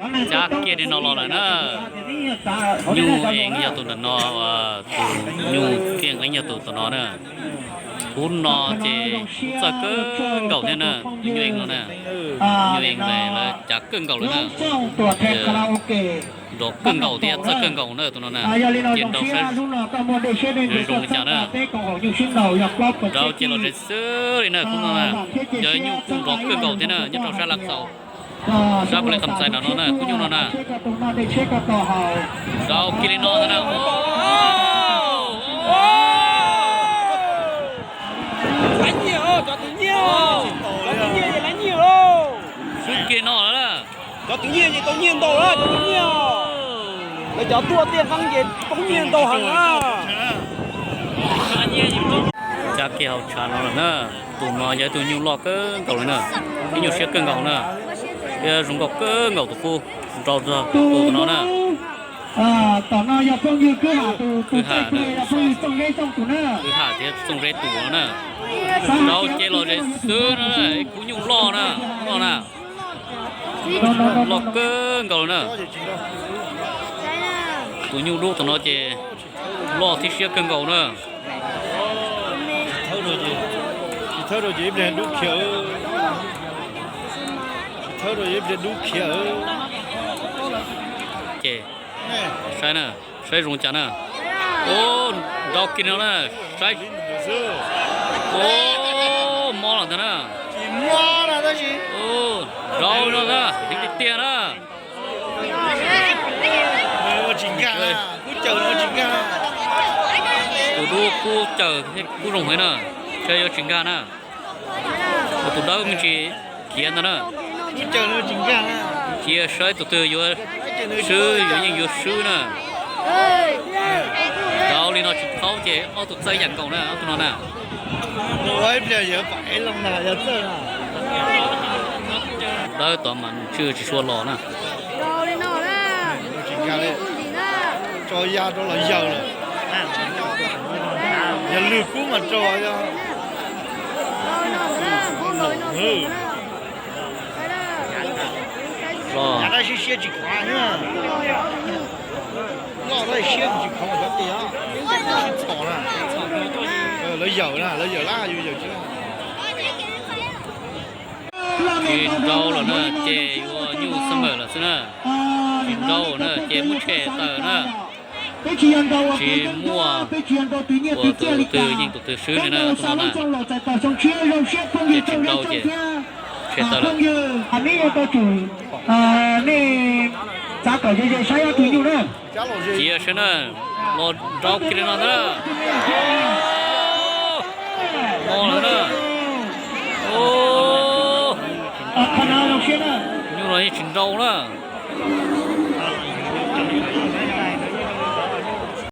Cab kiag li no los lawm na. Nyuj Eev yog tus ntawm no, tus Nyuj Kiaj Nqeeb yog tus ntawm no na. Khub no ces txawj kawg nkaus thiab na, tus Nyuj Eev no na. Nyuj Eev lawv cab kawg nkaus lawm na. Nrov kawg nkaus thiab txawj kawg nkaus na tus no na. Ces nrau saib zoo li cas na. Nrau ces los ze xwb li na khub no na. Yog nyuj kuj nrov kawg nkaus thiab na, nyob rau sab Laj Txaus, sab Pov Lis Kham Xais nram no na, khub nyuj no na. Nrau kiag li no ntag na. Swb kiag no lawm na. Cov tus nyiag ces tau nyiaj ntau lawm, cov tus nyiag. Lawv cov tuaj tiaj qeeb ces tau nyiaj ntau heev na. Cab kiag hauv tshav no lawm na. Tus no yog ib tug nyuj loj kawg nkaus li na, ib nyuj siab kawg nkaus na, thiab zoo nkauj kawg nkaus tus qub, nrau txog tus no na. Kwj ha, kwj ha thiab txooj zeb tus no na. Nrau ces los ze xwb no na, ib khub nyuj loj na, loj na. Loj kawg nkaus li na. Tus nyuj dub tus no ces loj thiab siab kawg nkaus na. Tsis thawb rau ces ib pliag dub khiav. Tsis thawb rau ces ib pliag dub khiav. Ces saib na, saib zoo cas na. Ub, nrau kiag no na, saib. Ub, mob los ntag na. Ub, nrau no na, heev tiag tiag na. Tus dub kub cawm kub zoo heev na, saib yuav tsis nkag na. Tus dawb me ntsis khiav ntag na. Cia saib tus twg yuav swb, yuav yeej yuav swb na. Nrau li no tsis thaub ces ob tug txawj yam nkaus na, ob tug no na. Dawb tod mas ntswj tsis sua los na. Tso ya rau los yawg lawm. Yog lwg kub mas rau yog. Los dab siab siab tsis khov, loj dab siab tsis khov cov tes, sib txhom na. Lawv yawm na, lawv yawm lab yus yawm tsis. Tsis nrau lawm na ces yuav nyuj xab mawm lawm xwb na. Tsis nrau na ces muab tshem tawm na. Tsis muaj ua tus twg yeej tus twg swb li na, tus no na. Ces tsis nrau ces tshem tawm lawm. Cia saib na, los nrau kiag li no ntag na. Mob lawm na. Nyuj no yeej tsis nrau na.